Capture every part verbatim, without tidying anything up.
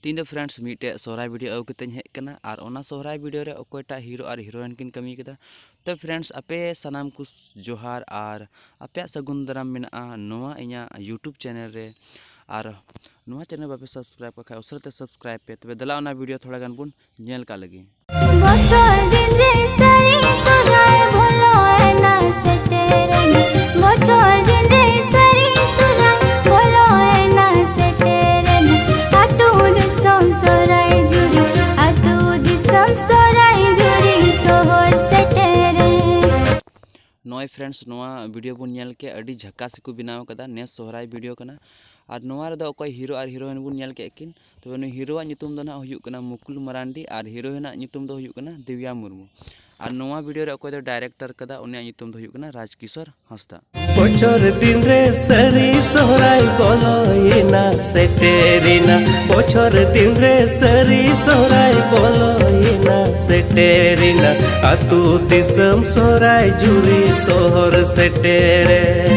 ᱛᱤᱦᱤᱧ ᱫᱚ friends ᱢᱤᱫᱴᱮᱡ ᱥᱚᱦᱨᱟᱭ video ᱟᱹᱜᱩ ᱠᱟᱛᱮᱧ ᱦᱮᱡ ᱟᱠᱟᱱᱟ, ᱟᱨ ᱚᱱᱟ ᱥᱚᱦᱨᱟᱭ video ᱨᱮ ᱚᱠᱚᱭᱴᱟᱜ hero ᱟᱨ heroine ᱠᱤᱱ ᱠᱟᱹᱢᱤ ᱠᱟᱫᱟ᱾ ᱛᱚ friends, ᱟᱯᱮ ᱥᱟᱱᱟᱢ ᱠᱚ ᱡᱚᱦᱟᱨ ᱟᱨ ᱟᱯᱮᱭᱟᱜ ᱥᱟᱹᱜᱩᱱ ᱫᱟᱨᱟᱢ ᱢᱮᱱᱟᱜᱼᱟ ᱱᱚᱣᱟ ᱤᱧᱟᱹᱜ YouTube channel ᱨᱮ᱾ ᱟᱨ ᱱᱚᱣᱟ channel ᱵᱟᱯᱮ subscribe ᱠᱟᱜ ᱠᱷᱟᱡ ᱩᱥᱟᱹᱨᱟ ᱛᱮ subscribe ᱯᱮ᱾ ᱛᱚᱵᱮ ᱫᱮᱞᱟ ᱚᱱᱟ video ᱛᱷᱚᱲᱟ ᱜᱟᱱ ᱵᱚᱱ ᱧᱮᱞ ᱠᱟᱜ ᱞᱮᱜᱮ᱾ ᱵᱚᱪᱷᱚᱨ ᱫᱤᱱ ᱨᱮ ᱥᱟᱹᱨᱤ ᱥᱚᱦᱨᱟᱭ ᱵᱚᱞᱚᱭᱮᱱᱟ ᱥᱮᱴᱮᱨᱮᱱᱟ᱾ ᱵᱚᱪᱷᱚᱨ ᱫᱤᱱ ᱨᱮ ᱥᱟᱹᱨᱤ ᱥᱚᱦᱨᱟᱭ ᱵᱚᱞᱚᱭᱮᱱᱟ ᱥᱮᱴᱮᱨᱮᱱᱟ᱾ ᱟᱹᱛᱩ ᱫᱤᱥᱚᱢ ᱥᱚᱦᱨᱟᱭ ᱡᱩᱨᱤ, ᱟᱹᱛᱩ ᱫᱤᱥᱚᱢ ᱥᱚᱦᱨᱟᱭ ᱡᱩᱨᱤ ᱥᱚᱦᱚᱨ ᱥᱮᱴᱮᱨᱮᱱ᱾ ᱱᱚᱜᱼᱚᱭ friends, ᱱᱚᱣᱟ video ᱵᱚᱱ ᱧᱮᱞ ᱠᱮᱫ, ᱟᱹᱰᱤ ᱡᱷᱟᱠᱟᱥ ᱜᱮᱠᱚ ᱵᱮᱱᱟᱣ ᱠᱟᱫᱟ᱾ ᱱᱮᱥ ᱥᱚᱦᱨᱟᱭ video ᱠᱟᱱᱟ᱾ ᱟᱨ ᱱᱚᱣᱟ ᱨᱮᱫᱚ ᱚᱠᱚᱭ hero ᱟᱨ heroine ᱵᱚᱱ ᱧᱮᱞ ᱠᱮᱫ ᱠᱤᱱ, ᱛᱚᱵᱮ ᱱᱩᱭ hero ᱟᱜ ᱧᱩᱛᱩᱢ ᱫᱚ ᱱᱟᱦᱟᱜ ᱦᱩᱭᱩᱜ ᱠᱟᱱᱟ ᱢᱩᱠᱩᱞ ᱢᱟᱨᱟᱱᱰᱤ ᱟᱨ heroine ᱟᱜ ᱧᱩᱛᱩᱢ ᱫᱚ ᱦᱩᱭᱩᱜ ᱠᱟᱱᱟ ᱫᱤᱣᱭᱟ ᱢᱩᱨᱢᱩ᱾ ᱟᱨ ᱱᱚᱣᱟ video ᱨᱮ ᱚᱠᱚᱭ ᱫᱚ director ᱠᱟᱫᱟ, ᱩᱱᱤᱭᱟᱜ ᱧᱩᱛᱩᱢ ᱫᱚ ᱦᱩᱭᱩᱜ ᱠᱟᱱᱟ ᱨᱟᱡᱽ ᱠᱤᱥᱳᱨ ᱦᱟᱸᱥᱫᱟ᱾ ᱵᱚᱪᱷᱚᱨ ᱫᱤᱱ ᱨᱮ ᱥᱟᱹᱨᱤ ᱥᱚᱦᱨᱟᱭ ᱵᱚᱞᱚᱭᱮᱱᱟ ᱥᱮᱴᱮᱨᱮᱱᱟ᱾ ᱵᱚᱪᱷᱚᱨ ᱫᱤᱱ ᱨᱮ ᱥᱟᱹᱨᱤ ᱥᱚᱦᱨᱟᱭ ᱵᱚᱞᱚᱭᱮᱱᱟ ᱥᱮᱴᱮᱨᱮᱱᱟ᱾ ᱟᱹᱛᱩ ᱫᱤᱥᱚᱢ ᱥᱚᱦᱨᱟᱭ ᱡᱩᱨᱤ ᱥᱚᱦᱚᱨ ᱥᱮᱴᱮᱨᱮᱱ᱾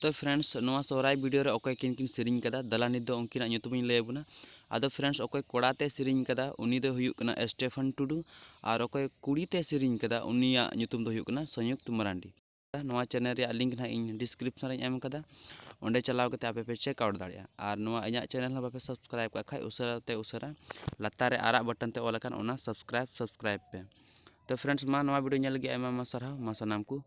ᱛᱚ friends, ᱱᱚᱣᱟ ᱥᱚᱦᱨᱟᱭ video ᱨᱮ ᱚᱠᱚᱭ ᱠᱤᱱ ᱠᱤᱱ ᱥᱮᱨᱮᱧ ᱠᱟᱫᱟ, ᱫᱮᱞᱟ ᱱᱤᱛ ᱫᱚ ᱩᱱᱠᱤᱱᱟᱜ ᱧᱩᱛᱩᱢ ᱤᱧ ᱞᱟᱹᱭ ᱟᱵᱚᱱᱟ᱾ ᱟᱫᱚ friends, ᱚᱠᱚᱭ ᱠᱚᱲᱟ ᱛᱮ ᱥᱮᱨᱮᱧ ᱠᱟᱫᱟ, ᱩᱱᱤ ᱫᱚ ᱦᱩᱭᱩᱜ ᱠᱟᱱᱟ ᱥᱴᱮᱯᱷᱟᱱ ᱴᱩᱰᱩ, ᱟᱨ ᱚᱠᱚᱭ ᱠᱩᱲᱤ ᱛᱮ ᱥᱮᱨᱮᱧ ᱠᱟᱫᱟ, ᱩᱱᱤᱭᱟᱜ ᱧᱩᱛᱩᱢ ᱫᱚ ᱦᱩᱭᱩᱜ ᱠᱟᱱᱟ ᱥᱚᱸᱭᱩᱠᱛ ᱢᱟᱨᱟᱱᱰᱤ᱾ ᱱᱚᱣᱟ channel ᱨᱮᱭᱟᱜ link ᱱᱟᱦᱟᱜ ᱤᱧ description ᱨᱮᱧ ᱮᱢ ᱠᱟᱫᱟ, ᱚᱸᱰᱮ ᱪᱟᱞᱟᱣ ᱠᱟᱛᱮ ᱟᱯᱮ ᱯᱮ check out ᱫᱟᱲᱮᱭᱟᱜᱼᱟ᱾ ᱟᱨ ᱱᱚᱣᱟ ᱤᱧᱟᱹᱜ channel ᱦᱚᱸ ᱵᱟᱯᱮ subscribe ᱠᱟᱜ ᱠᱷᱟᱡ, ᱩᱥᱟᱹᱨᱟ ᱛᱮ ᱩᱥᱟᱹᱨᱟ ᱞᱟᱛᱟᱨ ᱨᱮ ᱟᱨᱟᱜ button ᱛᱮ ᱚᱞ ᱟᱠᱟᱱ ᱚᱱᱟ subscribe, subscribe ᱯᱮ᱾ ᱛᱚ friends, ᱢᱟ ᱱᱚᱣᱟ video ᱧᱮᱞ ᱞᱟᱹᱜᱤᱫ ᱟᱭᱢᱟ ᱟᱭᱢᱟ ᱥᱟᱨᱦᱟᱣ᱾ ᱢᱟ ᱥᱟᱱᱟᱢ ᱠᱚ